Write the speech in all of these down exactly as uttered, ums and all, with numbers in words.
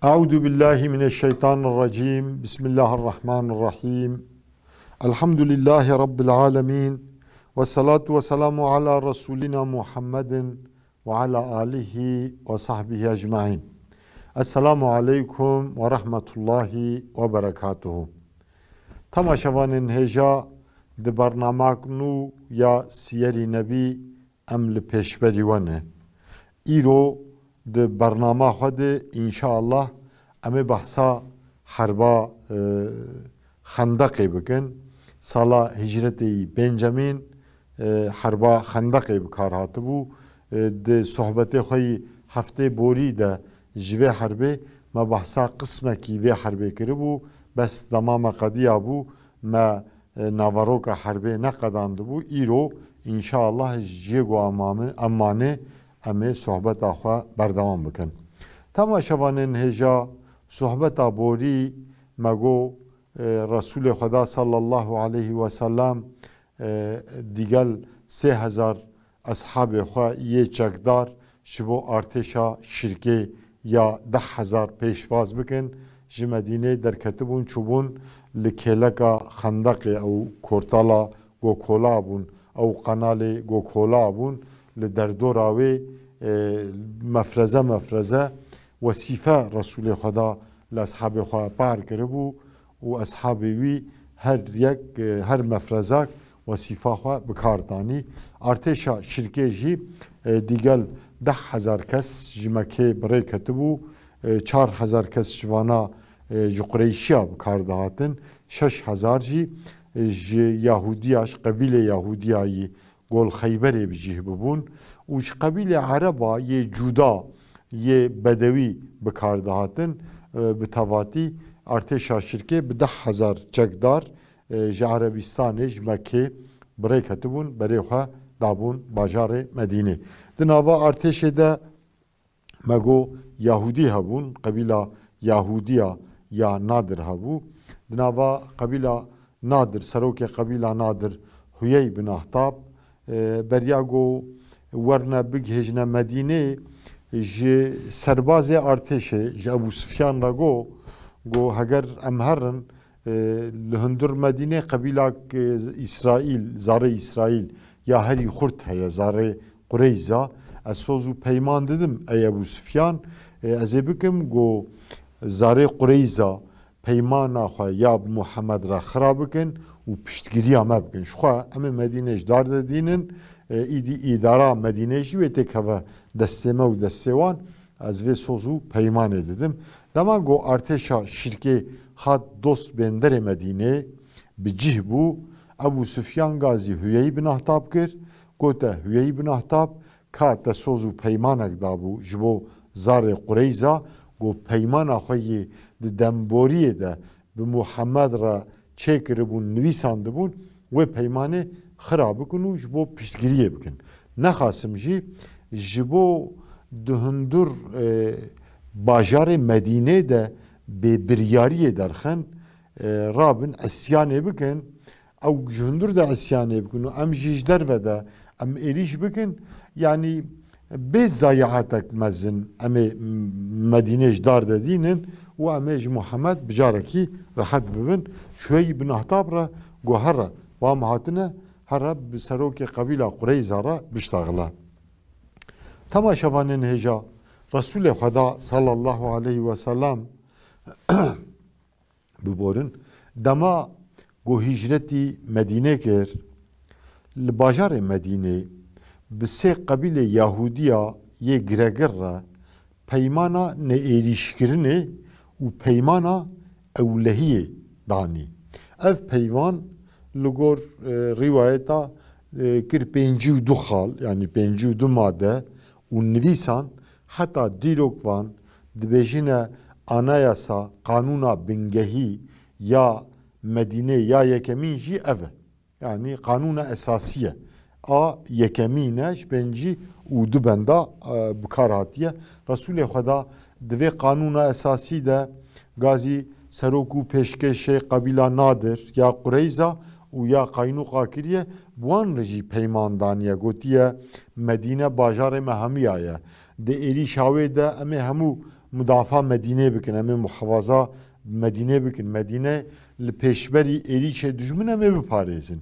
أعوذ بالله من الشيطان الرجيم. بسم الله الرحمن الرحيم. الحمد لله رب العالمين. والصلاة والسلام على رسولنا محمد وعلى آله وصحبه أجمعين. السلام عليكم ورحمة الله وبركاته. Temaşevanên hêja, di bernamak nû ya Siyerî Nebî em li pêşberî we ne. Îro di bernama xwe de înşallah em ê behsa herba, e, Xendeqê bikin. Sala hicretê yî pêncemîn, e, herba Xendeqê bi kar hatibû. E, di sohbetê xwe yî heftê borî de ji vê herbê me behsa qismekî vê herbê kiribû. Bes dema me qediya bû, me e, naveroka herbê neqedandibû, îro înşallah ji cihê ku amame-, em manê, em ê sohbeta xwe berdewam bikin. Temaşevanên hêja, sohbeta borî me got, e, Resûlê Xweda sallallahu aleyhi ve sellem, e, digel sê hezar eshabê xwe yê çekdar ji bo artêşa şirkê ya deh hezar pêşvaz bikin, ji Medînê derketibûn, çûbûn li kêleka Xendeqê, ew kortala Gokola bûn, ew qenalê Gokola bûn, li derdora wê, e, mefreze mefreze wesîfe Resûlê Xweda li eshabê xwe par kiribû û eshabê wî her yek, e, her mefrezak wesîfa xwe bi kar danî. Artêşa şirkê jî, e, digel deh hezar kes ji Mekkê bi rê ketibû, e, çar hezar kes ji vana, e, ji Qureyşiya bi kar dihatin, şeş hezar jî, e, ji Yahudiya, ji qebîlê Yahudiya yî gol Xeyberê bi cih bibûn û ji qebîlê Ereba yê cuda, yê bedewî bi kar dihatin. E, bi tevatî artêşa şirkê bi deh hezar çekdar, e, ji Erebîstanê, ji Mekkê bi rê ketibûn, berê xwe dabûn bajarê Medînê. Di nava artêşê de me got Yahûdî hebûn, qebîla Yahûdiya ya Nadir hebû. Di nava qebîla Nadir, serokê qebîla Nadir Huyey bin Ahtab, e, beriya got werne bigihêjine Medînê, ji serbazê artêşê, ji Ebû Sufyan re got, got heger em herin, e, li hundir Medînê qebîlak, e, Îsraîl, zarê Îsraîl ya herî xurt heye, zarê Qureyza. Ez soz û peyman didim, ey Ebû Sufyan, e, ez ê bikim, got zarê Qureyza peymana xwe ya bi Muhammed re xira bikin û piştgiriya me bikin. Ji xwe em ê Medînê ji dar de dînin, e, îdî îdara Medînê jî wê têkeve destê me û destê wan. Ez vê soz û peymanê didim. Dema ku artêşa şirkê hat dost bênderê Medînê, bi cih bû, Ebû Sufyan gazî Huyey bin Ahtab kir, gote Huyey bin Ahtab, ka te soz û peymanek dabû ji bo zarê Qureyza, ku peymana xwe yê di demboriyê de bi Muhammed re çêkiribûn, nivîsandibûn, wê peymanê xira bikin û ji bo piştgiriyê bikin. Nexasim jî ji bo di hundur, e, bajarê Medînê de bêbiryariyê derxin, e, rabin, isyanê bikin, ew ji hundur de isyanê bikin û em jî ji derve de em êrîş bikin, yanî bê zayiatek mezin em ê Medînê ji dar de dînin û em ê ji Muhammed bi carekî rehet bibin. Ji Huyey bin Ahtab re got here, wa em hatine, here bi serokê qebîla Qureyza re biştexile. Temaşevanên hêja, Resûlê Xweda sallallahu aleyhi ve sellem biborin. Dema ku hîcretî Medînê kir, li bajarê Medînê bi sê qebîlê Yahûdiya yê giregir re peymana neêrîşkirinê û peymana ewlehiyê danî. Ev peyvan li gor, e, rîwayeta, e, kir pêncî û du xal, yanî pêncî û du made û nivîsan heta dîrok van dibêjine anayasa, qanûna bingehî ya Medînê ya yekemîn jî ev e. Yanî qanûna esasî ye. A yekemîn e, ji pêncî û du benda, e, bi kar hatiye. Resûlê Xweda di vê qanûna esasî de gazî serok û pêşkêşê qebîla Nadir ya Qureyza û ya Qaynûqa kiriye, bi wan re jî peyman daniye, gotiye, Medîne bajarê me hemiya ye. Di êrîşa wê de em ê hemû mudafaa Medînê bikin, em ê muhafaza Medînê bikin. Medîne li pêşberî êrîşê dijmin em ê biparêzin.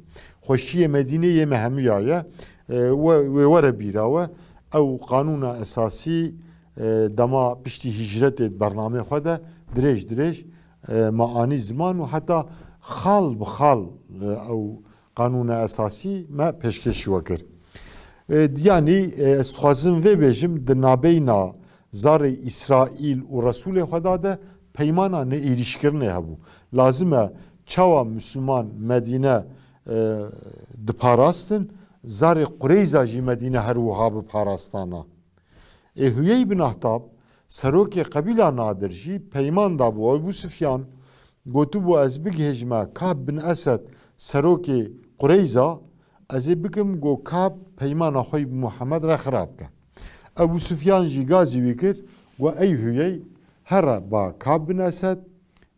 Xweşiyê Medînê yê me hemûya ye. E, we, wê were bîra we. Ew qanûna esasî, e, dema piştî hîcretê di bernameyê xwe de dirêj dirêj, e, me anî ziman û heta xal bi xal, e, ew qanûna esasî me pêşkêşî we kir. E, yanî, e, ez dixwazim vê bêjim, di nabeyna zarê Îsraîl û Resûlê Xweda de peymana neêrîşkirinê hebû. Lazim e çawa Misliman Medîne, e, diparastin, zarê Qureyza jî Medîne her wiha biparastana. Ê Huyey bin Ahtab, serokê qebîla Nadir jî peyman dabû Ebû Sufyan, gotibû, ez bigihêjime Kab bin Esed, serokê Qureyza, ez ê bikim ku Kab peymana xwe yî bi Muhammed re xira bike. Ebû Sufyan jî gazî wî kir, got, ey Huyey, here ba Kab bin Esed,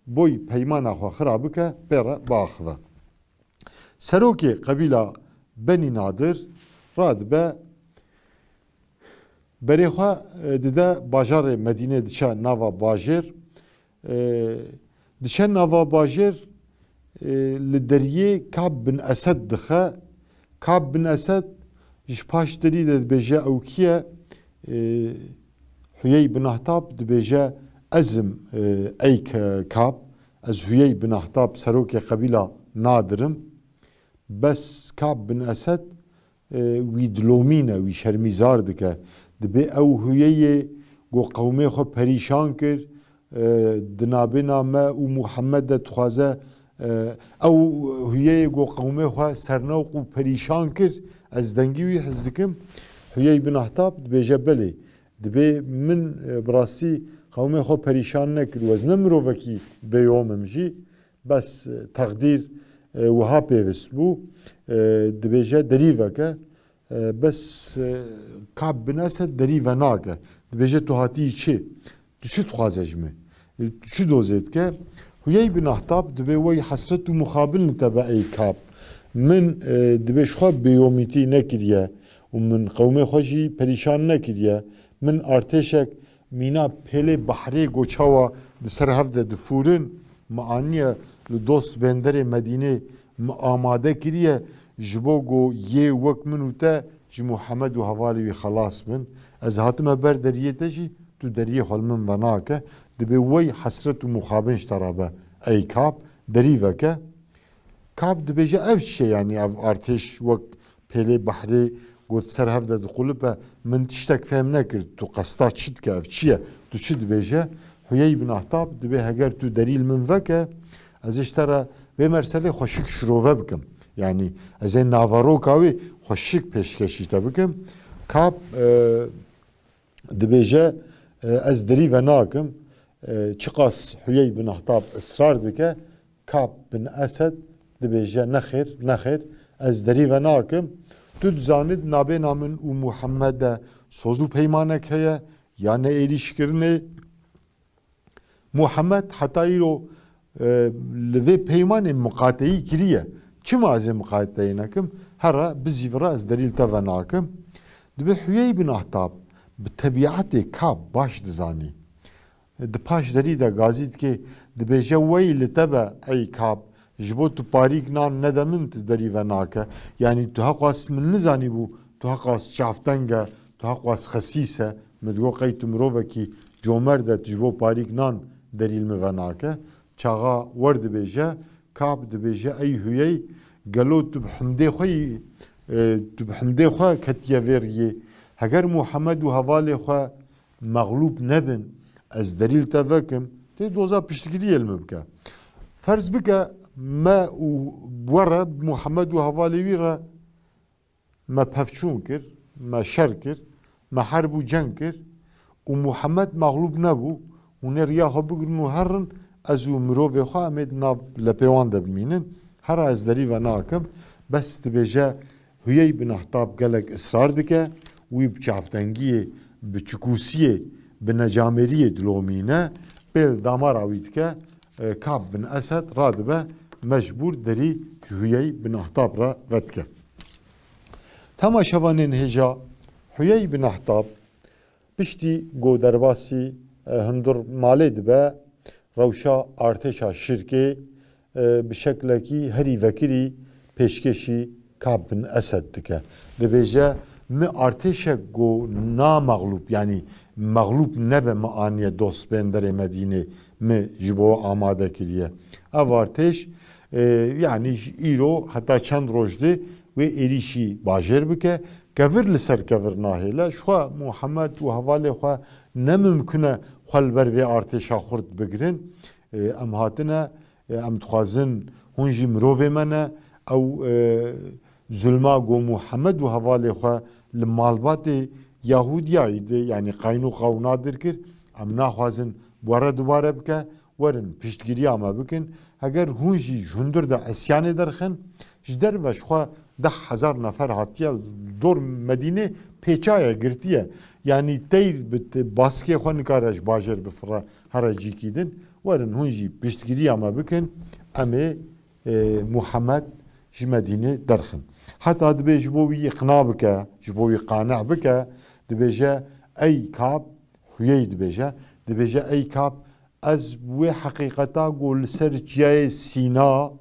boy peymana xwe xira bike, pê re biaxive. Serokê qebîla Benî Nadir radibe, berê xwe, e, dide bajarê Medînê, diçe nava bajêr. E, diçe nava bajêr, e, li deriyê Kab bin Esed dixe. Kab bin Esed ji paş derî de dibêje, ew kî ye? E, Huyey bin Ahtab dibêje, ez im, e, ey Ke-, Kab, ez Huyey bin Ahtab, serokê qebîla Nadir im. Bes Kab bin Esed, e, wî dilomîne, wî şermîzar dike. Dibê ew Huyeyê ku qewmê xwe perîşan kir, e, di nabêna me û Muhammed de dixwaze, e, ew Huyeyê ku qewmê xwe sernewq û perîşan kir, ez dengî wî hez dikim. Huyey bin Ahtab dibêje, belê. Dibê min, e, bi rastî qewmê xwe perîşan nekir û ez ne mirovekî bêyom im jî. Bes, e, teqdîr, e, wiha pêwist bû. E, dibêje derî veke. E, bes, e, Kab bin Esed derî venake. Dibêje, tu hatî çi? Tu çi dixwaze ji me? E, tu çi dozê dike? Huyey bin Ahtab dibê, wey hesret û mixabin li te be ey Kab. Min, e, dibê ji xwe bêyomîtî nekiriye û min qewmê xwe jî perîşan nekiriye. Min artêşek mîna pêlê behrê ku çawa di ser hev de difûrin, me aniye li dost bênderê Medînê, me amade kiriye, ji bo ku yê wek min û te ji Muhammed û hevalê wî xelas bin. Ez hatime ber deriyê te jî, tu deriyê xwe li min venake. Dibê wey hesret û mixabin ji te re be, ey Kab, derî veke. Kab dibêje, ev çi ye, yanî ev artêş wek pêlê behrê got ser hev de diqulipe, min tiştek fêm nekir, tu qesta çi dike, ev çi ye, tu çi dibêje? Huyey bin Ahtab dibê, heger tu derî li min veke, ez ê ji te re vê merselê xweşik şirove bikim. Yanî ez ê naveroka wê xweşik pêşkêşî te bikim. Kab, e, dibêje, e, ez derî venakim. E, çiqas Huyey bin Ahtab israr dike, Kab bin Esed dibêje, nexêr, nexêr, ez derî venakim. Tu dizanî di nabêna min û Muhammed de soz û peymanek heye, ya ne êrîşkirinê. Muhammed heta îro, e, li vê peymanê miqateyî kiriye. Çima ez ê miqateyî nekim? Here bizîvire, ez derî li te venakim. Dibê Huyey bin Ahtab bi tebîetê Kab baş dizanî. Di paş derî de gazî dike, dibêje, wey li te be ey Kab, ji bo tu parîk nan nede min, tu derî venake. Yanî tu heqas min nizanîbû, tu heqas çavteng e, tu heqas xesîs e, min digot qey tu mirovekî comerd e, tu ji bo parîk nan derî li min venake. Çaxa wer dibêje, Kab dibêje, ey Huyey, gelo tu bi himdê xwe yî, e, tu bi himdê xwe ketiye vê riyê? Heger Muhammed û hevalê xwe mexlûb nebin, ez derî li te vekim, tê doza piştgiriyê li min bike. Ferz bike me û we re, Muhammed û hevalê wî re me pevçûn kir, me şer kir, me herb û ceng kir û Muhammed mexlûb nebû, hûn ê riya xwe bigirin û herin, ez û mirovê xwe em ê di nav lepê wan de bimînin. Here ez derî venakim, bes dibêje, Huyey bin Ahtab gelek israr dike, wî bi çavtengiyê, bi çikûsiyê, bi necamêriyê dilomîne, pêl damara wî dike, e, Kab bin Esed radibe, mecbûr derî ji Huyey bin Ahtab re vedike. Temaşevanên hêja, Huyey bin Ahtab piştî ku derbasî e, hundir malê dibe, rewşa artêşa şirkê, e, bi şeklekî herî vekirî pêşkêşî Kab bin Esed dike. Dibêje, mi artêşek ku namexlûb, yanî mexlûb nebe, mi aniye dost bên derê Medînê, mi ji bo amade kiriye. Ev artêş, e, yanî ji îro heta çend roj di wê êrîşî bajêr bike, kevir li ser kevir nahêle. Ji xwe Muhammed û hevalê xwe ne mimkun e xwe li ber vê artêşa xurt bigirin. E, em hatine, e, em dixwazin hûn jî mirovê me ne. Ew, e, zulma ku Muhammed û hevalê xwe li malbatê Yahudiyayî de, yanî Qaynuqa û Nadir kir, em naxwazin bi we re dubare bike. Werin piştgiriya me bikin. Heger hûn jî ji hundir de isyanê derxin, ji derve ji xwe deh hezar nefer hatiye dor Medînê pêçaye girtiye. Yanî teyr bi t-, baskê xwe nikare ji bajêr bifire here cîkî din. Werin hûn jî piştgiriya me bikin. Em ê, e, Muhammed ji Medînê derxin. Heta dibê ji bo wî îqna bike, ji bo wî qane bike, dibêje, ey Kab, Huyey dibêje, dibêje, ey Kab, ez wê heqîqeta ku li ser çiyayê Sîna,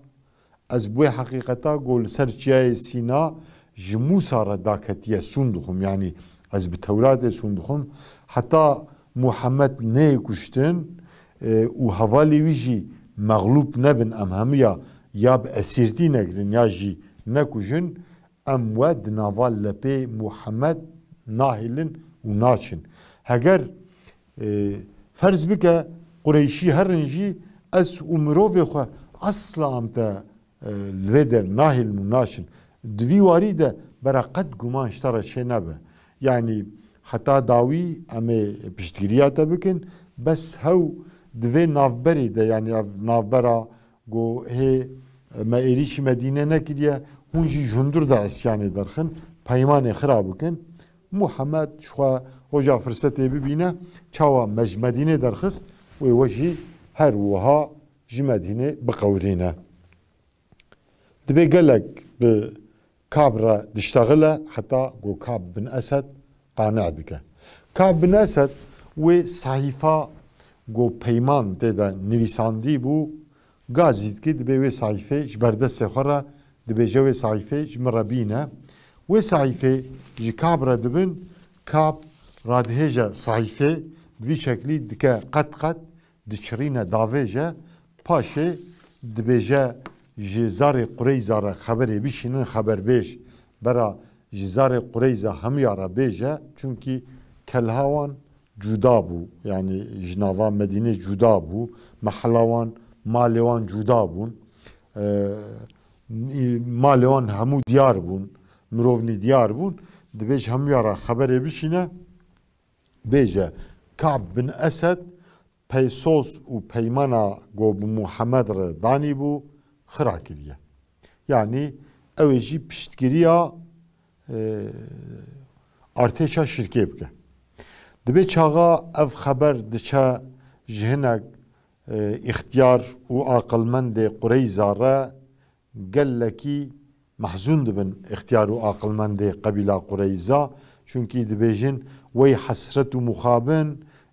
ez wê heqîqeta ku li ser çiyayê Sîna ji Mûsa re daketiye sûn dixwim, yanî ez bi Tewratê sûn dixwim, heta Muhammed neyê kuştin, e, û hevalê wî jî mexlûb nebin, em hemiya ya bi esîrtî negirin ya jî nekujin, em we di nava lepê Muhammed nahêlin û naçin. Heger, e, ferz bike Qureyşî herin jî, ez û mirovê xwe esla em te, e, li vê der nahêlin û naçin. Di vî warî de bera qet guman ji te re çê nebe. Yanî heta dawî em ê piştgiriya te bikin, bes hew di vê navberê de, yanî ev navbera ku hê me êrîşî Medîne nekiriye, hûn jî ji hundir de isyanê derxin, peymanê xira bikin. Muhammed ji xwe roja firsetê bibîne, çawa me ji Medînê derxist, wê we jî her wiha ji Medînê biqewirîne. Dibê gelek bi Kab re diştexile, heta ku Kab bin Esed qane dike. Kab bin Esed wê sehîfa ku peyman tê de nivîsandî bû, gazî dike, dibê wê sehîfê ji ber destê xwe re, dibêje, wê sehîfê ji min re bîne. Wê sehîfê ji Kab re dibin, Kab radihêje sehîfê, bi vî şeklî dike qet qet, diçirîne davêje, paşê dibêje, ji zarê Qureyza re xeberê bişînin, xeberbêj bera ji zarê Qureyza hemiya re bêje, çunkî kelha wan cuda bû, yanî ji nava Medînê cuda bû, mehela wan, malê wan cuda bûn, e, malê wan hemû diyar bûn, mirovnî diyar bûn, dibêje hemiya re xeberê bişîne, bêje, Kab bin Esed peysos û peymana ku bi Muhammed re danîbû, xira kiriye. Yanî ew ê jî piştgiriya, e, artêşa şirkê bike. Dibê çaxa ev xeber diçe ji hinek, e, îxtiyar û aqilmendê Qureyza re, gelekî mehzûn dibin îxtiyar û aqilmendê qebîla Qureyza, çunkî dibêjin, wey hesret û mixabin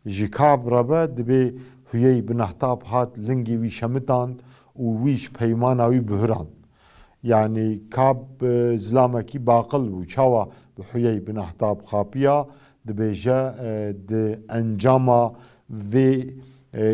ji Kab re be, dibê Huyey bin Ehtab hat lingê wî şemitand û wî ji peymana wî bihurand. Yanî Kab, e, zilamekî baqil bû. Çawa bi Huyey bin Ehtab xapiya, dibêje, e, di encama vê, e,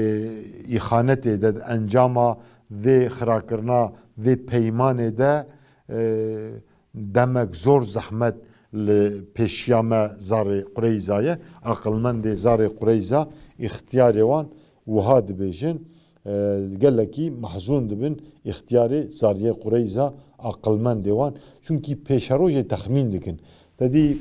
îxanetê de, di encama vê xirakirina vê peymanê de, e, demek zor zehmet li pêşiya me zarê Qureyza ye. Aqilmendê zarê Qureyza îxtiyarê wan wiha dibêjin, e, gelekî mehzûn dibin îxtiyarê zariyê Qureyza, aqilmendê wan. Çunkî pêşerojê texmîn dikin. Te dî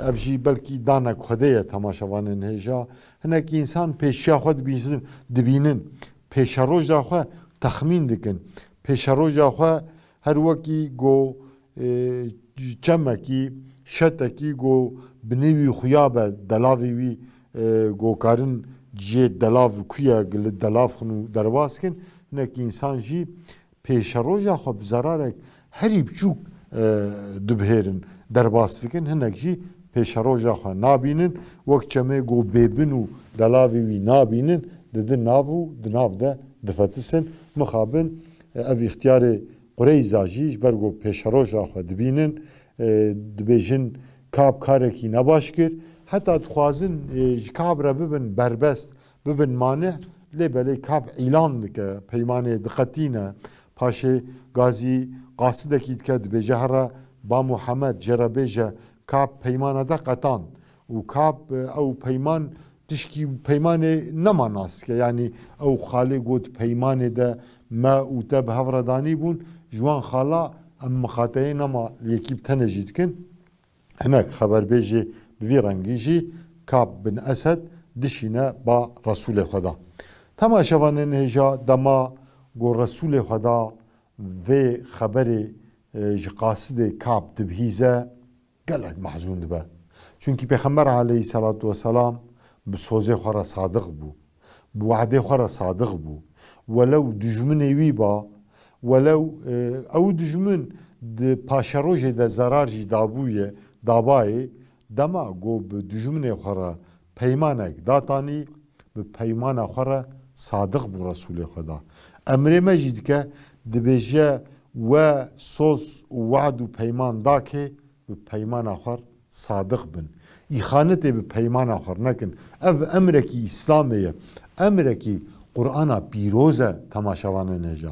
ev jî belkî danek xwedê ye temaşevanên hêja. Hinek însan pêşiya xwe dibîzin-, dibînin. Pêşeroja xwe texmîn dikin. Pêşeroja xwe her wekî go, e, çemekî, şetekî go binê wî xuya be, delavê wî, e, go karin cihê delav ku ye, li delav xin û derbas kin. Hinek însan jî pêşeroja xwe bi zerarek herî biçûk, e, dibihêrin, derbas dikin, hinek jî pêşeroja xwe nabînin, wek çemê ku bêbin û delavê wî nabînin, didin nav û di nav de difetisin. Mixabin, e, ev îxtiyarê Qureyza jî ji ber ku pêşeroja xwe dibînin, e, dibêjin Kab karekî nebaş kir. Heta dixwazin, e, ji Kab re bibin berbest, bibin maneh, lê belê Kab îlan dike, peymanê diqetîne. Paşê gazî qasidekî dike, dibêje, here ba Muhammed, jê re bêje, Kab peymana te qetand. Û Kab, e, ew peyman tişkî peymanê nema nas dike. Yanî ew xalê got peymanê de me û te bi hev re danî bûn, ji wan xala em miqateyê nema li yekî bi tenê jî dikin. Hinek xeberbêjê bi vî rengî jî Kab bin Esed dişîne ba Resûlê Xweda. Temaşevanên hêja, dema ku Resûlê Xweda vê xeberê, e, ji qasidê Kab dibihîze, gelek mehzûn dibe. Çunkî Pêxember aleyhisselatu vesselam bi sozê xwe re sadiq bû. Bi wehdê xwe re sadiq bû. Welew dijminê wî ba, welew, e, ew dijmin di paşerojê de zerar jî dabûye, dabayê, dema ku bi dijminê xwe re peymanek datanî, bi peymana xwe re sadiq bû Resûlê Xweda. Emrê me jî dike, dibêje, we soz û wad û peyman dakê, bi peymana xwe re sadiq bin. Îxanetê bi peymana xwe re nekin. Ev emrekî Îslamê ye. Emrekî Qur'ana pîroz e, temaşevanên hêja.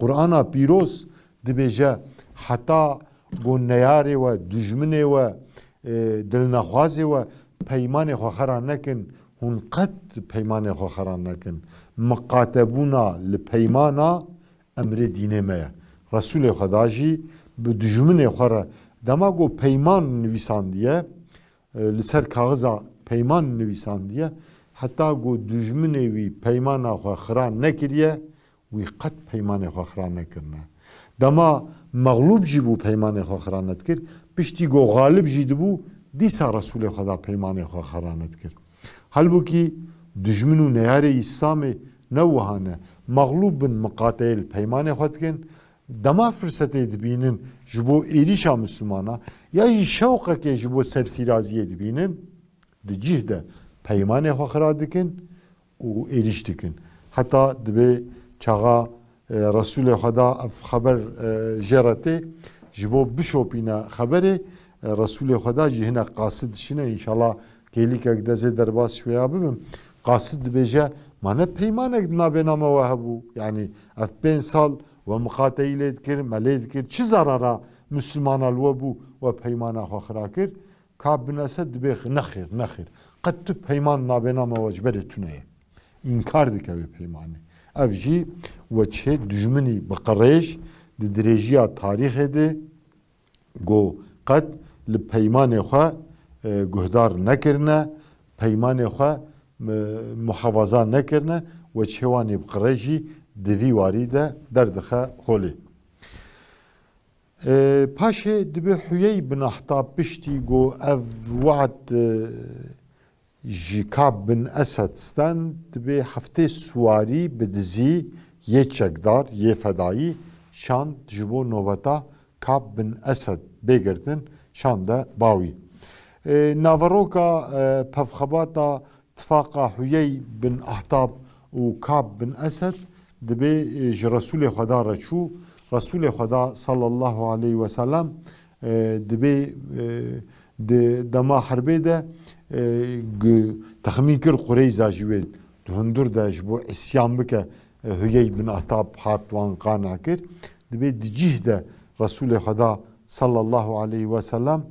Qur'ana pîroz dibêje, heta ku neyarê we, dijminê we, e, dilnexwazê we peymanê xwe xera nekin, hûn qet peymanê xwe xera nekin. Miqatebûna li peymana emrê dînê me ye. Resûlê Xweda jî bi dijminê xwe re dema ku peyman nivîsandiye, e, li ser kaxiza peyman nivîsandiye, heta ku dijminê wî peymana xwe xira nekiriye, wî qet peymanê xwe xira nekirine. Dema mexlûb jî bû peymanê xwe xira nedikir, piştî ku xalib jî dibû, dîsa Resûlê Xweda peymanê xwe xira nedikir. Halbûkî dijmin û neyarê Îslamê ne wiha ne. Mexlûb bin miqateyê li peymanê xwe dikin. Dema firsetê dibînin ji bo êrîşa Mislimana, ya jî şewqekê ji bo serfîraziyê dibînin, di cih de peymanê xwe xira dikin û êrîş dikin. Heta dibê çaxa, e, Resûlê Xweda ev xeber, e, jê re tê, ji bo bişopîne xeberê, e, Resûlê Xweda jî hinek qasid dişîne, înşallah kêlîkek de zê derbas wêya bibim. Qasid dibêje, ma ne peymanek di nabêna me we hebû? Yanî ev pênc sal we miqateyî lê dikir, me lê dikir, çi zarara Mislimana li we bû, we peymana xwe xira kir? Kab bin Esed dibê, nexêr, nexêr. Qet tu peyman nabêna me we ji berê tune ye. Înkar dike wê peymanê. Ev jî weçhê dijminî bi qirêj di dirêjiya tarîxê de ku qet li peymanê xwe, e, guhdar nekirine, peymanê xwe, e, muhafaza nekirine, weçhê wan ê bi qirêj jî di vî warî de derdixe holê. E, paşê dibê Huyey bin Ahtab piştî ku ev we'd, e, ji Kab bin Esed stend, dibê heftê siwarî bi dizî yê çekdar, yê fedayî şand ji bo nobeta Kab bin Esed bê girtin, şande ba wî. E, naveroka, e, pevxebata Tifaqa Huyey bin Ahtab û Kab bin Esed dibê, e, ji Resûlê Xweda re çû. Resûlê Xweda sallallahu aleyhi ve sellem, e, dibê, e, di dema herbê de, e, gi-, texmîn kir Qureyza ji wê di hundir de ji bo îsyan bike, e, Huyey bin Ahtab hat wan qane kir. Dibê di cih de Resûlê Xweda sallallahu aleyhi ve sellem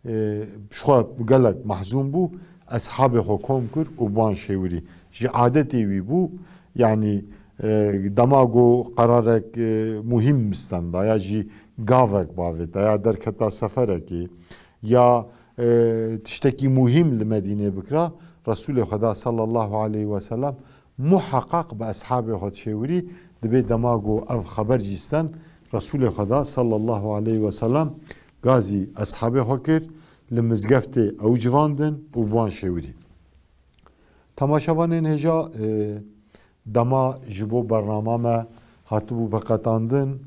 e, ji xwe gelek mehzûn bû, eshabê xwe kom kir û bi wan şêwirî. Ji adetê wî bû, yanî, e, dema ku qerarek, e, muhîm bistenda, ya jî gavek bavêta, ya derketa seferekê, ya, e, tiştekî muhîm li Medînê bikira, Resûlê Xweda sallallahu aleyhi ve sellem muheqeq bi eshabê xwe dişêwirî, dibê dema ku ev xeber jî stend, Resûlê Xweda sallallahu aleyhi ve sellem gazî eshabê xwe kir, li mizgeftê ew civandin û bi wan şêwirî. Temaşevanên hêja, e, dema ji bo bernama me hatibû veqetandin,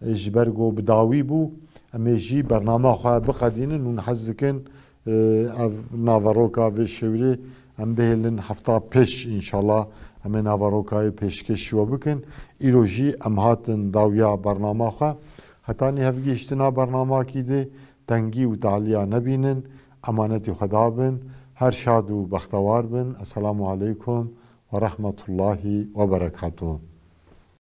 e, ji ber ku bi dawî bû, em ê jî bernama xwe biqedînin û hez dikin, Ev naveroka vê şewirê em bihêlin hefta pêş, înşallah em ê naverokayê pêşkêş we bikin. Îro jî em hatin dawiya bernama xwe. Hetanî hevgihiştina bernamakî dê tengî û taliya nebînin. Emanetî Xweda bin. Her şad û bextewar bin. Esselamu aleykum ve rahmetullahi ve berekatuhu.